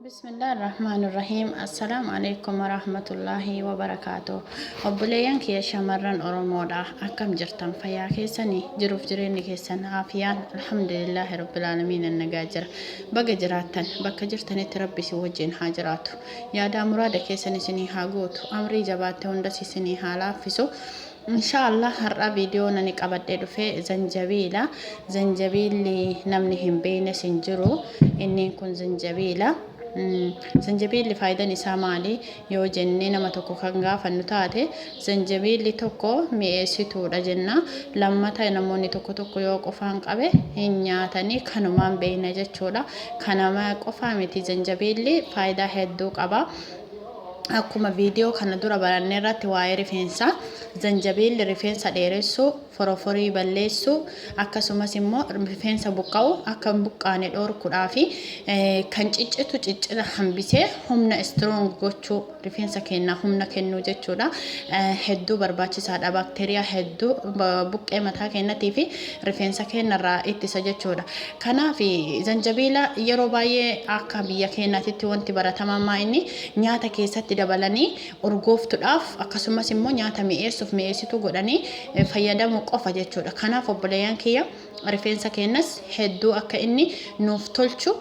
Bismillah ar-Rahmaan ar-Rahiim. Assalaamu alaikum warahmatullaahi wabarakaatu. Obboleeyyan kiyya shamarran Oromoodha. Akkam jirtan? Fayyaa keessanii? Jiruuf jireenyi keessan aafiyaan? Alhamdulillaahi rabbil aalamiin, nagaa jira. Baga jiraattan. Bakka jirtanitti Rabbi isin wajjin haa jiraatu. Yaadaa muraada keessan isinii haa guutu. Amrii jabaatte hundas isinii haa laaffisu. Inshaallah, har'a viidiyoo nani qabadhee dhufe zanjabiila. Zanjabiilli namni hin beeknes hin jiru. Inni kun zanjabiila. Zanjabiilli faayidaan isaa maali yoo jennee nama tokko kan gaafannu taate, zanjabiilli tokko mi'eessituudha jenna. Lammata, namoonni tokko tokko yoo qofaan qabe hin nyaatanii, kanumaan beekna jechuudha. Kanama qofaa miti, zanjabiilli faayidaa hedduu qaba. Akkuma viidiyoo kana dura baranne irratti waa'ee rifeensaa, zanjabiilli rifeensa dheeressuu, foroforii balleessuu, akkasumas immoo rifeensa buqqa'u akka hin buqqaane dhoorkuudhaa fi kan ciccitu ciccita hambisee humna strong gochuu, rifeensa keenyaa humna kennuu jechuudha. Hedduu barbaachisaadha. Baakteeriyaa hedduu buqqee mataa keenyatii fi rifeensa keenyarraa ittisa jechuudha. Kanaaf zanjabiila yeroo baay'ee akka biyya keenyaatitti wanti baratamaa maa inni nyaata keessatti dabalanii urgooftuudhaaf, akkasumas immoo nyaata mi'eessuuf mi'eessituu godhanii fayyadamuu qofa jechuudha. Kanaaf obboleeyyan kiyya, rifeensa keenyas hedduu akka inni nuuf tolchu,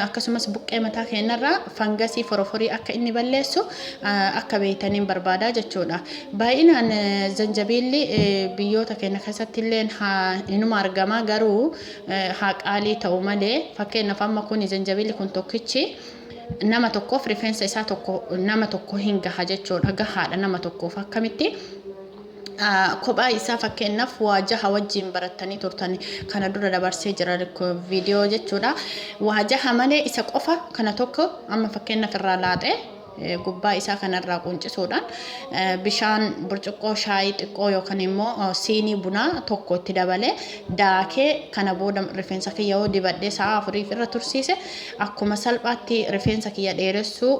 akkasumas buqqee mataa keenyarraa fangasii, foroforii akka inni balleessu akka beektaniin barbaadaa jechuudha. Baay'inaan zanjabiilli biyyoota keenya keessatti illee inuma argama, garuu haa qaalii ta'u malee. Fakkeenyaaf, amma kun zanjabiilli kun tokkichi nama tokkoof rifeensa isaa tokko nama tokko hin gaha jechuudha. Gahaadha nama tokkoof. Akkamitti? Kophaa isaa, fakkeenyaaf, waa jaha wajjin barattanii turtan, kana dura dabarsee jira viidiyoo jechuudha. Waa jaha malee isa qofa kana tokko amma fakkeenyaaf irraa laaxee gubbaa isaa kanarraa quncisuudhaan bishaan burcuqqoo shaayii xiqqoo yookaan immoo siinii bunaa tokko itti dabalee daakee, kana booda rifeensa kiyya yoo dibadhee sa'a 4f irra tursiise, akkuma salphaatti rifeensa kiyya dheeressuu,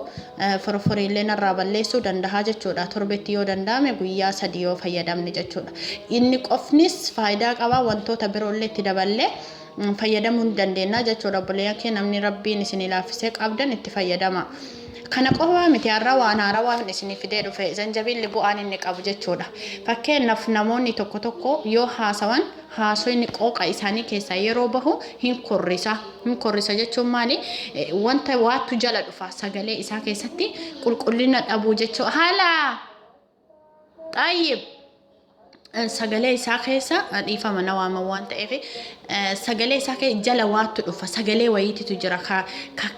foroforiillee narraa balleessuu danda'a jechuudha. Torbetti yoo danda'ame guyyaa 3 yoo fayyadamne jechuudha. Inni qofnis faayidaa qaba, wantoota biroollee itti daballee fayyadamuu ni dandeenya jechuudha. Obboleeyyan kee, namni Rabbiin isinii laaffisee qabdan itti fayyadama. Kana qofaa miti, har'a waan haarawaa isinii fidee dhufe, zanjabiilli bu'aan inni qabu jechuudha. Fakkeenyaaf, namoonni tokko tokko yoo haasawan haasoyni qooqa isaanii keessaa yeroo bahu hin korrisa. Hin korrisa jechuun maali? Wanta waattu jala dhufa, sagalee isaa keessatti qulqullina dhabuu jechuudha. Haala xayyib sagalee isaa keessa, dhiifama, na waaman waan ta'eef, sagalee isaa keessa jala waattu dhufa, sagalee wayiititu jira ka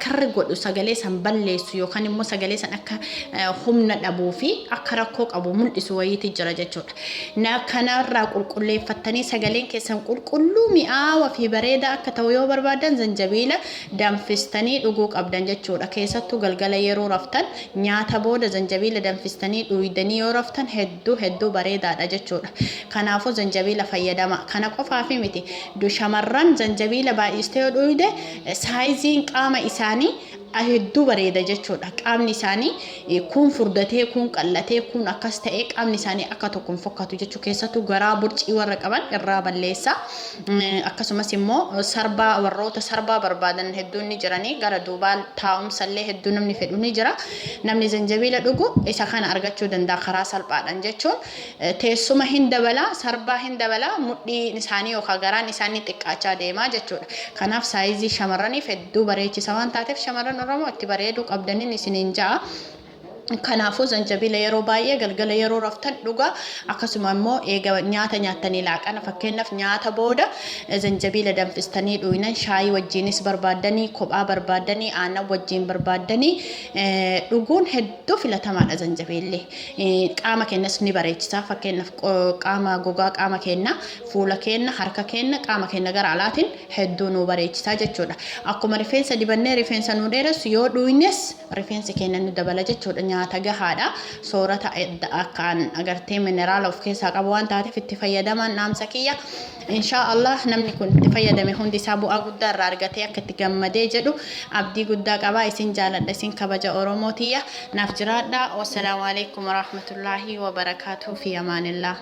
karri godhu, sagalee san balleessu yookaan immoo sagalee san akka humna dhabuu fi akka rakkoo qabu mul'isu wayiiti jira jechuudha. Na kanarraa qulqulleeffattanii sagaleen keessan qulqulluu, mi'aawa fi bareedaa akka ta'u yoo barbaadan, zanjabiila danfistanii dhuguu qabdan jechuudha. Keessattuu galgala yeroo raftan, nyaata booda zanjabiila danfistanii dhuydanii yoo raftan hedduu hedduu bareedaadha jechuudha. Kanaafuu zanjabiila fayyadama. Kana qofaafi miti. Shamarran zanjabiila baay'istee yoo dhuyde saayiziin qaama isaanii hedduu bareeda jechuudha. Qaamni isaanii kun furdatee, kun qal'atee, kun akkas ta'ee qaamni isaanii akka tokko hin fokkatu jechuudha. Keessattuu garaa burcii warra qaban irraa balleessa. Akkasumas immoo sarbaa, warroota sarbaa barbaadan hedduun ni jiranii, gara duubaa taa'umsa illee hedduu namni fedhu ni jira. Namni zanjabiila dhugu isa kana argachuu danda'a karaa salphaadhaan jechuun teessuma hin dabala, sarbaa hin dabala, mudhiin isaanii yookaan garaan isaanii xiqqaachaa deemaa jechuudha. Kanaaf saayizii shamarraniif hedduu bareechisa waan taateef, shamarran Oromoo itti bareeduu qabdaniin isiniin ja'a. Kanaafuu zanjabiila yeroo baay'ee galgala yeroo raftan dhugaa, akkasuma immoo eega nyaata nyaattanii laaqana, fakkeenyaaf, nyaata booda zanjabiila danfistanii dhuynan, shaayii wajjiinis barbaaddanii, kophaa barbaaddanii, aannan wajjiin barbaaddanii dhuguun hedduu filatamaadha zanjabiilli. Qaama keenyas ni bareechisa. Fakkeenyaaf, qaama gogaa qaama keenyaa, fuula keenya, harka keenya, qaama keenya gara alaatiin hedduu nu bareechisa jechuudha. Akkuma rifeensa dibannee rifeensa nu dheeressu, yoo dhuynes rifeensi keenya nu dabala jechuudha. Nyaata gahaadha. Soorata akkaan agartee mineraala of keessaa qabu waan taateef itti fayyadamaan dhaamsa kiyya. Inshaa Allah, namni kun itti fayyadame hundi isaa bu'aa guddaa irraa argatee akka itti gammadee jedhu abdii guddaa qaba. Isin jaaladha, isin kabaja, Oromoo tiyya. Naaf jiraadha. Wassalaamu alaikum warahmatullaahi wabarakaatuh. Fi amaanillah.